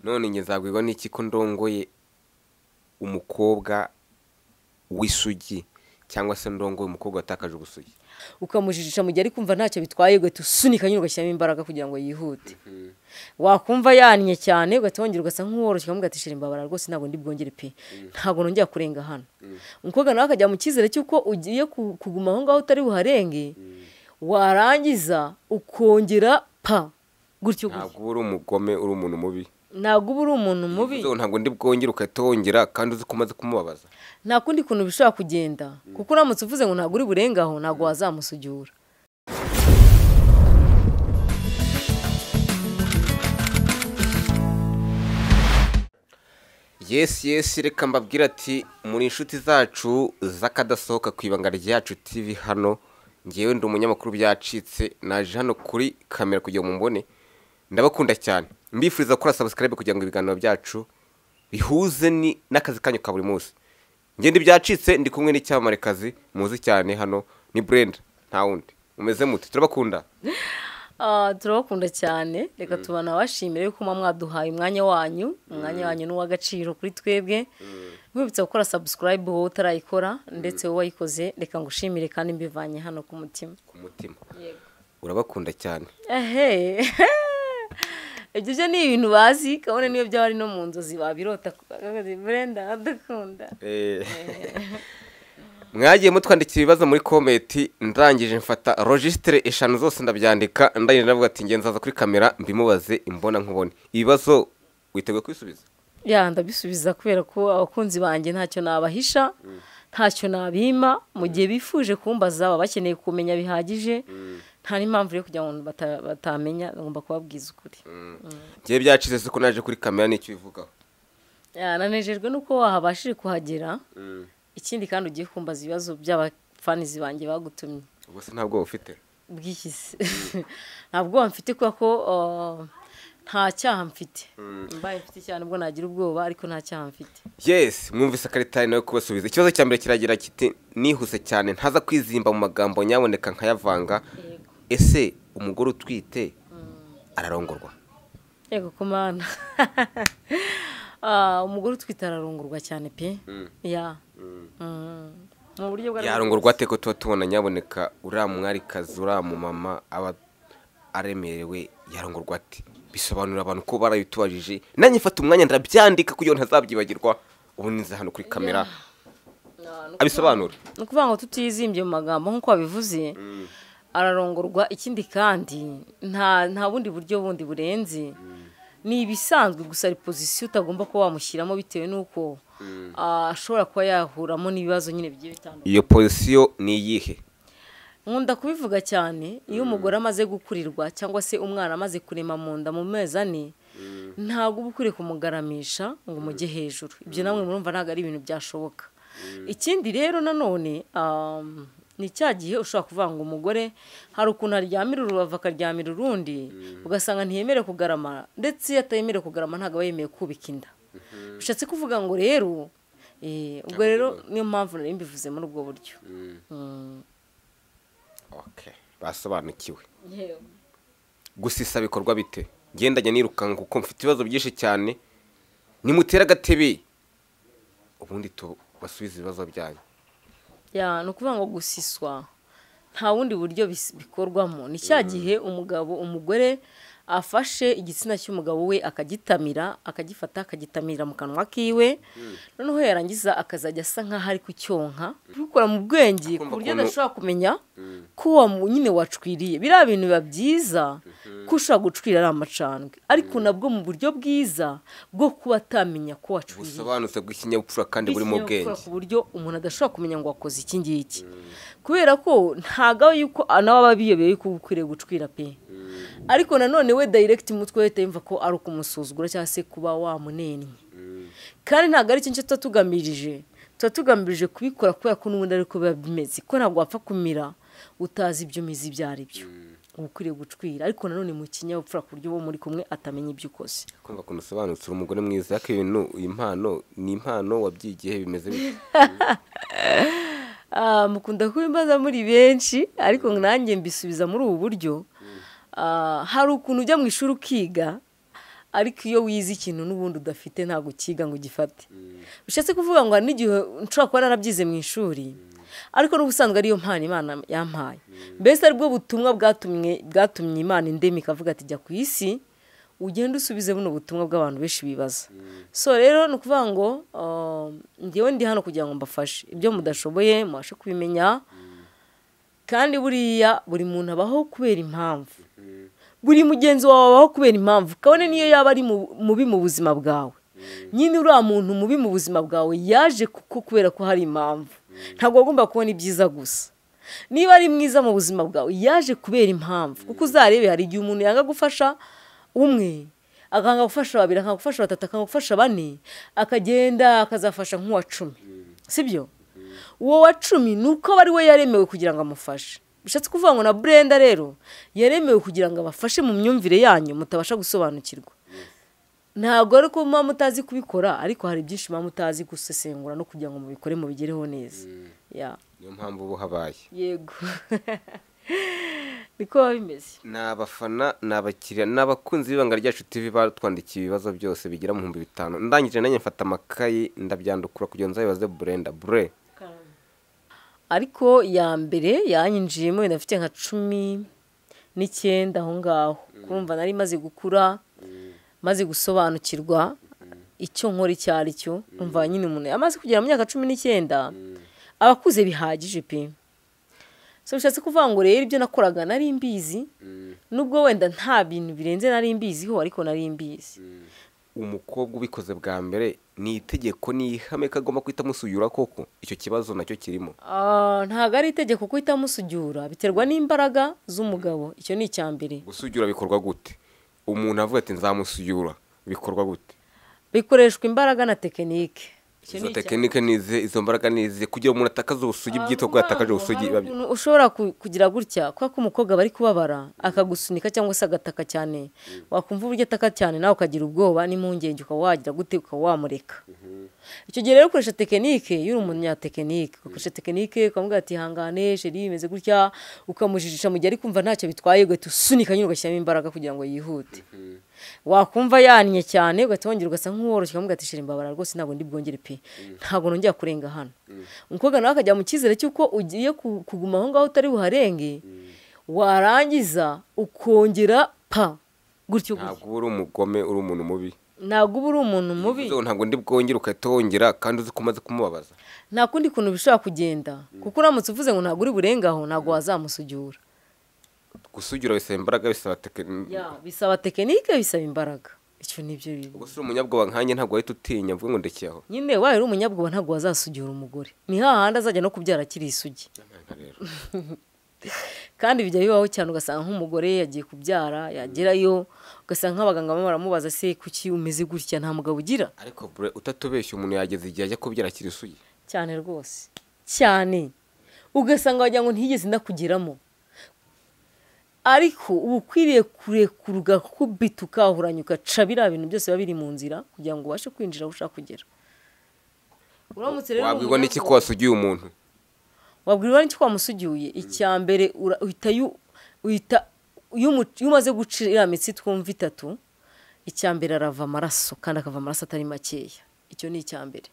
None njye nzabwirwa n'iki ko ndongoye umukobwa w'isugi cyangwa se ndongoye umukobwa watakaje ubusugi? Ukamujijisha mu gihe ari kumva ntacyo bitwaye, ugahita usunika nyine ugashyiramo imbaraga kugira ngo yihute. Wakumva yannye cyane ugahita wongera ugasa nk'uworoshye, ukamubwira ati shira imbabara rwose ntabwo ndi bwongere pe, ntabwo nongera kurenga hano. Umukobwa nawe akajya mu cyizere cy'uko ugiye kuguma aho ngaho utari buharenge, warangiza ukongera pa gutyo gutyo. Ntabwo uba uri umugome, uri umuntu mubi. Ntabwo uba uri umuntu mubi. Ntabwo ndi bwongere ugahita wongera kandi uzi ko umaze kumubabaza. Nta kundi kuntu bishobora kugenda, kuko uramutse uvuze ngo ntabwo uri burengaho ntabwo wazamusujura. Yes yes, reka mbabwira ati muri inshuti zacu z'akadasohoka ku Ibanga Ryacu TV hano, ngewe ndi umunyamakuru byacitse, naje hano kuri kamera kugira ngo mumbone. Ndabakunda cyane, mbifuriza gukora subscribe kugira ngo ibiganiro byacu bihuze n'akazi kanyu ka buri munsi. Ngende byacitse, ndi kumwe n'icyamamarekazi muzi cyane hano ni Brenda, nta wundi. Mumeze mute? Turabakunda. Turabakunda cyane. Reka tubanabashimire yuko mwaduhaye umwanya wanyu, umwanya wanyu ni uw'agaciro kuri twebwe. Nkwibutsa gukora subscribe wowe utarayikora, ndetse wowe wayikoze reka ngushimire kandi mbivanye hano ku mutima. Ku mutima. Urabakunda cyane. Ehe. Ibyo byo ni ibintu bazi, kabone niyo byaba ari no mu nzozi babirota. Brenda adukunda. Mwagiye mutwandikira ibibazo muri comment, ndangije mfata registre 5 zose ndabyandika, ndangije ndavuga ati ngenza nzaza kuri kamera mbimubaze imbona nkubone. Ibibazo witeguye kwisubiza? Ya, ndabisubiza kubera ko abakunzi banjye ntacyo nabahisha, ntacyo nabima. Mu gihe bifuje kumbaza baba bakeneye kumenya bihagije, nta n'impamvu yo kugira ngo batamenya, ngomba kubabwiza ukuri. Ngiye byacitse se ko naje kuri kamera n'icyo ubivugaho? Ya, nanejejwe nuko wahabashije kuhagera. Ikindi kandi ugiye kumbaza ibibazo by'abafanizi banjye bagutumye. Ubwo se ntabwo ufite? Bw'iki se? Ntabwo mfite kubera ko nta cyaha mfite. Mbaye mfite cyane ubwo nagira ubwoba, ariko nta cyaha mfite. Yes, mwumvise Karitari nawe kubasubiza. Ikibazo cya mbere kiragira kiti nihuse cyane ntaza kwizimba mu magambo nyaboneka nkayavanga. Ese umugore utwite ararongorwa? Yego kumana. Umugore utwite ararongorwa cyane pe. Ya. Mu buryo bwa yarongorwa ate ko tuba tubona nyaboneka uriya mwarikazi uriya mumama aba aremerewe, yarongorwa ate? Bisobanurira abantu ko barabitubajije, nanjye mfata umwanya ndabyandika kugira ngo ntazabyibagirwa. Ubu nize hano kuri kamera abisobanura. Ni ukuvuga ngo tutizimbye mu magambo nk'uko wabivuze, ararongorwa. Ikindi kandi nta bundi buryo bundi burenze, ni ibisanzwe gusa ari position utagomba kuba wamushyiramo bitewe n'uko ashobora kuba yahuramo n'ibibazo nyine bigiye bitandukanye. Iyo position ni iyihe? Nkunda kubivuga cyane, iyo umugore amaze gukurirwa cyangwa se umwana amaze kurema mu nda mu mezi 4, ntabwo uba ukwiriye kumugaramisha ngo umujye hejuru. Ibyo namwe murumva ntabwo ari ibintu byashoboka. Ikindi rero nanone ni cya gihe ushobora kuvuga ngo umugore hari ukuntu aryamira urubavu akaryamira urundi, ugasanga ntiyemerewe kugarama, ndetse iyo atayemerewe kugarama ntabwo aba yemeye kubika inda. Bishatse kuvuga ngo rero ubwo rero niyo mpamvu nari mbivuze muri ubwo buryo. Okay, basobanukiwe. Gusisa bikorwa bite? Ngendanye nirukanka kuko mfite ibibazo byinshi cyane, nimutera agatebe ubundi tubasubize ibibazo byanyu. Ya, ni ukuvuga ngo gusiswa nta wundi buryo bikorwamo, ni cya gihe umugabo umugore afashe igitsina cy'umugabo we akagitamira, akagifata akagitamira mu kanwa kiwe, noneho yarangiza akazajya asa nkaho ari kucyonka, kubikora mu bwenge ku buryo adashobora kumenya ko nyine wacwiriye. Biriya bintu biba byiza ko ushobora gucwira ari amacandwe, ariko nabwo mu buryo bwiza bwo kuba atamenya ko wacwiriye, busobanutse bw'ikinyabupfura kandi buri mu bwenge, ku buryo umuntu adashobora kumenya ngo wakoze iki ngiki, kubera ko ntago yuko nawe aba biyobeye yuko ukwiriye gucwira pe. Ariko nanone we direct mutwe we yumva ko ari ukumusuzugura cyangwa se kuba wamunennye. Kandi ntabwo ari cyo tuba tugamirije, tuba tugamirije kubikora kubera ko n'ubundi ariko biba bimeze, ko ntabwo wapfa kumira utazi ibyo umize ibyo ari byo. Uba ukwiriye gucwira, ariko nanone mu kinyabupfura ku buryo uwo muri kumwe atamenya ibyo ukoze. Kumva ukuntu usobanutse, uri umugore mwiza, ariko ibintu impano ni impano wabyigiye bimeze bite? Mukunda kubimbaza muri benshi, ariko nanjye mbisubiza muri ubu buryo. Hari ukuntu ujya mu ishuri ukiga, Ariko iyo wize ikintu n'ubundi udafite ntabwo ukiga ngo ugifate. Bishatse kuvuga ngo hari n'igihe nshobora kuba narabyize mu ishuri, ariko n'ubusanzwe ariyo mpano Imana yampaye. Mbese aribwo butumwa bwatumye Imana indema ikavuga ati jya ku isi ugende usubize buno butumwa bw'abantu benshi bibaza. So rero ni ukuvuga ngo njyewe ndi hano kugira ngo mbafashe ibyo mudashoboye mubashe kubimenya. Kandi buriya buri muntu abaho kubera impamvu, buri mugenzi wawe abaho kubera impamvu, kabone niyo yaba ari mubi mu buzima bwawe. Nyine uriya muntu mubi mu buzima bwawe yaje kuko kubera ko hari impamvu. Ntabwo wagomba kubona ibyiza gusa. Niba ari mwiza mu buzima bwawe yaje kubera impamvu, kuko uzarebe hari igihe umuntu yanga gufasha umwe, akanga gufasha babiri, akanga gufasha batatu, akanga gufasha bane, akagenda akazafasha nk'uwa 10. Sibyo? Uwo wa 10 nuko ari we yaremewe kugira ngo amufashe. Bishatse kuvuga ngo na Brenda rero yaremewe kugira ngo abafashe mu myumvire yanyu mutabasha gusobanukirwa. Ntabwo ari ko muba mutazi kubikora, ariko hari byinshi muba mutazi gusesengura no kugira ngo mubikore mubigereho neza. Niyo mpamvu ubu habaye. Yego. Niko biba bimeze. Ni abafana, ni abakiriya, ni abakunzi b'Ibanga Ryacu TV batwandikiye ibibazo byose bigera mu 5000. Ndangije nanjye mfata amakayi ndabyandukura kugira ngo nzabibaze Brenda. Bre. Ariko ya mbere yanyinjiyemo wenda mfite nka 19 aho ngaho. Kumva nari maze gukura, maze gusobanukirwa icyo nkora icyo ari cyo. Umva nyine umuntu amaze kugera mu myaka 19 abakuze bihagije pe. So bishatse kuvuga ngo rero ibyo nakoraga nari mbizi, nubwo wenda nta bintu birenze nari mbiziho, ariko nari mbizi. Umukobwa ubikoze bwa mbere ni itegeko, ni ihame ko agomba guhita amusujura koko? Icyo kibazo nacyo kirimo. Ntabwo ari itegeko guhita amusujura, biterwa n'imbaraga z'umugabo. Icyo ni icya mbere. Gusujura bikorwa gute? Umuntu avuga ati nzamusujura, bikorwa gute? Bikoreshwa imbaraga na tekinike. Izo tekinike nize, izo mbaraga nize kugira umuntu atakaza ubusugi, byitwa ko yatakaje ubusugi. Ushobora kugira gutya kwa ko umukobwa bari kubabara akagusunika cyangwa se agataka cyane, wakumva uburyo ataka cyane nawe ukagira ubwoba n'impungenge, ukaba wagira gute, ukaba wamureka. Icyo gihe rero ukoresha tekinike, iyo uri umunyatekinike ukoresha tekinike ukamubwira ati hangane sheri bimeze gutya, ukamujijisha mu gihe ari kumva ntacyo bitwaye, ugahita usunika nyine ugashyiramo imbaraga kugira ngo yihute. Wakumva yannye cyane ugahita wongera ugasa nk'uworoshye, ukamubwira ati sheri mbabara rwose ntabwo ndi bwongere pe, ntabwo nongera kurenga hano. Umukobwa nawe akajya mu cyizere cy'uko ugiye kuguma aho ngaho utari buharenge, warangiza ukongera pa gutyo gutyo. Ntabwo uri umugome, uri umuntu mubi. Ntabwo uba uri umuntu mubi. Ntabwo ndi bwongere ugahita wongera kandi uzi ko umaze kumubabaza. Nta kundi kuntu bishobora kugenda, kuko uramutse uvuze ngo ntabwo uri burengaho ntabwo wazamusujura. Gusujura bisaba imbaraga, bisaba tekinike. Bisaba tekinike, bisaba imbaraga. Icyo nibyo bibi. Ubwo se umunyabwoba nkanjye ntabwo wahita utinya mvuge ngo ndekeye aho? Nyine wawe uri umunyabwoba ntabwo wazasujura umugore. Ni hahandi azajya no kubyara akiri isugi. Kandi bijya bibaho cyane, ugasanga nk'umugore yagiye kubyara yagerayo ugasanga nk'abaganga baramubaza se kuki umeze gutya nta mugabo ugira. Ariko bre utatubeshye umuntu yageze igihe ajya kubyara akiri isugi. Cyane rwose. Cyane. Ugasanga wagira ngo ntigeze ndakugeramo. Ariko uba ukwiriye kurekurwa kubita ukahuranya ugaca biriya bintu byose biba biri mu nzira kugira ngo ubashe kwinjira aho ushaka kugera. Uramutse rero wabwirwa n'iki ko wasugiye umuntu? Wabwirwa n'iki ko wamusugiye? Icya mbere uhita iyo umaze gucira iriya mitsi twumva itatu, icya mbere arava amaraso, kandi akava amaraso atari makeya. Icyo ni icya mbere.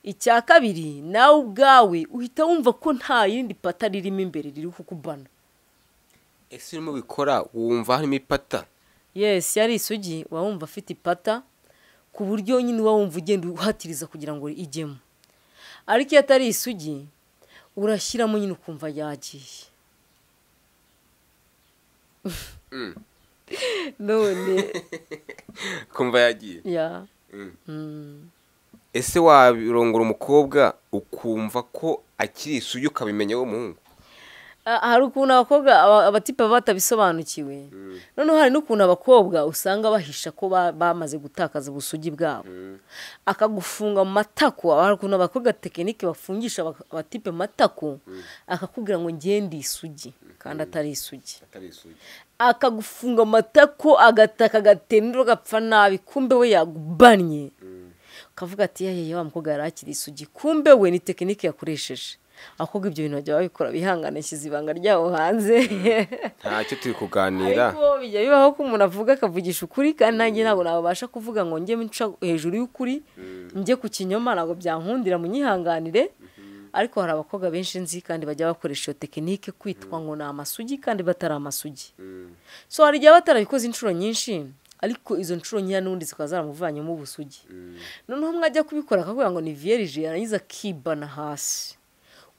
Icya kabiri, nawe ubwawe uhita wumva ko nta yindi pata ririmo imbere riri kukubana. Ese urimo bikora wumva harimo ipata? Yes, yari isugi uba wumva afite ipata ku buryo nyine uba wumva ugenda uhatiriza kugira ngo ijyemo. Ariko iyo atari isugi urashyiramo nyine ukumva yagiye. None kumva yagiye. Ya. Ese wabirongora umukobwa ukumva ko akiri isugi ukabimenya wo muhungu? Hari ukuntu abakobwa abatipe batabisobanukiwe. Noneho hari n'ukuntu abakobwa usanga bahisha ko bamaze gutakaza ubusugi bwabo, akagufunga mu matako. Hari ukuntu abakobwa tekinike bafungisha abatipe mu matako, akakubwira ngo ngende isugi kandi atari isugi, akagufunga mu matako agataka agatendura agapfa nabi, kumbe we yagubannye. Ukavuga ati yeye wa mukobwa yari akiri isugi, kumbe we ni tekinike yakoresheje. Ahubwo ibyo bintu bajya babikora bihangane, nshyize ibanga ryabo hanze. Ntacyo, turi kuganira. Ariko bijya bibaho ko umuntu avuga akavugisha ukuri, kandi nanjye ntabwo nabasha kuvuga ngo njye nca hejuru y'ukuri njye ku kinyoma, ntabwo byankundira, munyihanganire. Ariko hari abakobwa benshi nzi kandi bajya bakoresha iyo tekinike, kwitwa ngo ni amasugi kandi batari amasugi. So hari igihe batarabikoze inshuro nyinshi, ariko izo nshuro nkeya n'ubundi zikaba zaramuvanyemo ubusugi. Noneho mwajya kubikora akavuga ngo ni vierge, yarangiza akibana hasi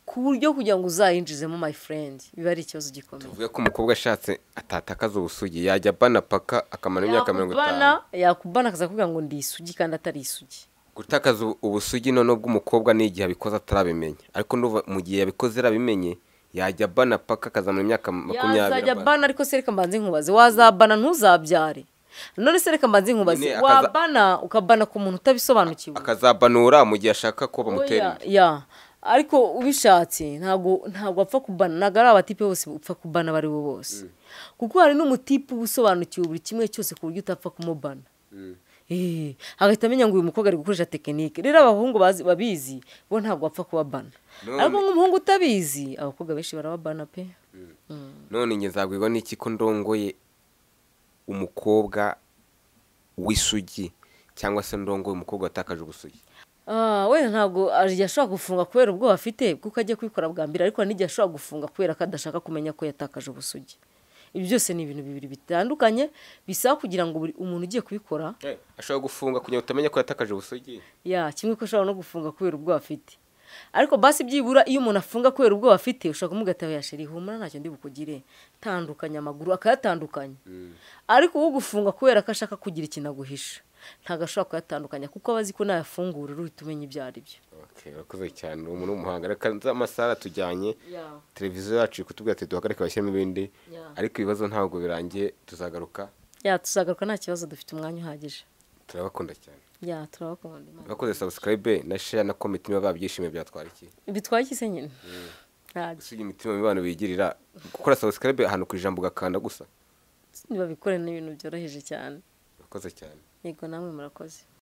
ku buryo kugira ngo uzayinjizemo, my friend, biba ari ikibazo gikomeye. Tuvuge ko umukobwa ashatse atatakaza ubusugi, yajya bana paka akamara imyaka 50. Yakubana akaza kuvuga ngo ndi isugi kandi atari isugi. Gutakaza ubusugi noneho bw'umukobwa ni igihe abikoze atarabimenya, ariko ndumva mu gihe yabikoze yarabimenye yajya bana paka akazamara imyaka 20. Yazajya bana, ariko se reka mbanze nkubaze, wazabana ntuzabyare? None se reka mbanze nkubaze, Nyine wabana ukabana ku muntu utabisobanukiwe? Akazabanura mu gihe ashaka ko bamutera Oya, inda. Ya, ariko ubishatse ntabwo apfa kubana, ntabwo ari abatipe bose upfa kubana abo ari bo bose, kuko hari n'umutipe uba usobanukiwe buri kimwe cyose ku buryo utapfa kumubana. Agahita amenya ngo uyu mukobwa ari gukoresha tekinike. Rero abahungu babizi bo ntabwo bapfa kubabana. Ariko nk'umuhungu utabizi, abakobwa benshi barababana pe. None njye nzabwirwa n'iki ko ndongoye umukobwa w'isugi cyangwa se ndongoye umukobwa watakaje ubusugi? Wenda ntabwo igihe ashobora gufunga kubera ubwoba afite kuko agiye kubikora bwa mbere, ariko hari n'igihe ashobora gufunga kubera ko adashaka kumenya ko yatakaje ubusugi. Ibi byose ni ibintu bibiri bitandukanye bisaba kugira ngo buri umuntu ugiye kubikora. Ashobora gufunga kugira ngo utamenya ko yatakaje ubusugi. Ya, kimwe ko ashobora no gufunga kubera ubwoba afite, ariko basi byibura iyo umuntu afunga kubera ubwoba afite, ushobora kumubwira ati: "Oya chérie, humura, ntacyo ndi bukugire, tandukanya amaguru," akayatandukanya. Ariko ugufunga kubera ko ashaka kugira ikintu aguhisha, ntabwo ashobora kuyatandukanya, kuko aba azi ko nayafungura uhita umenya ibyo ari byo. Okay, urakoze cyane, uri umuntu w'umuhanga. Reka nze amasaha tujyanye, televiziyo yacu iri kutubwira ati duhagarike bashyiremo ibindi. Ariko ibibazo ntabwo birangiye, tuzagaruka. Ya, tuzagaruka, nta kibazo, dufite umwanya uhagije. Turabakunda cyane. Ya, turabakunda, Imana. Bakoze subscribe na share na comment niba babyishimiye, byatwara iki? Bitwaye iki se nyine? Ntabyo. Gusiga imitima mibano bigirira gukora subscribe ahantu ku ijambo ugakanda gusa. Ntibabikore, ni ibintu byoroheje cyane. Urakoze cyane. Yego, namwe murakoze.